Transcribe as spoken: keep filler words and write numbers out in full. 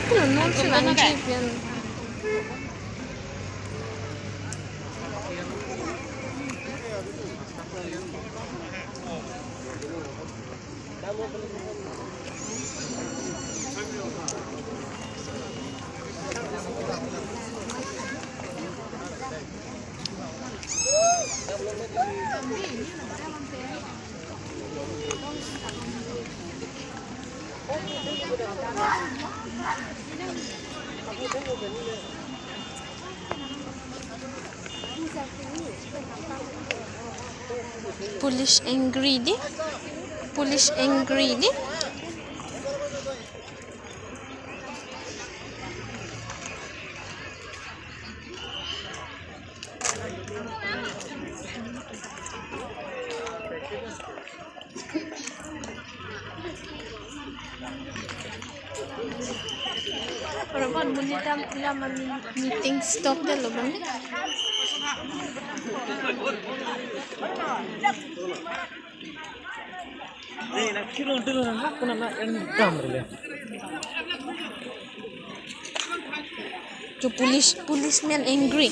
Pulo non si langji pen. Police angry dei. Police angry dei. Oro bon monit atum lam meeting stop detlo bon. Cho police, policeman angry.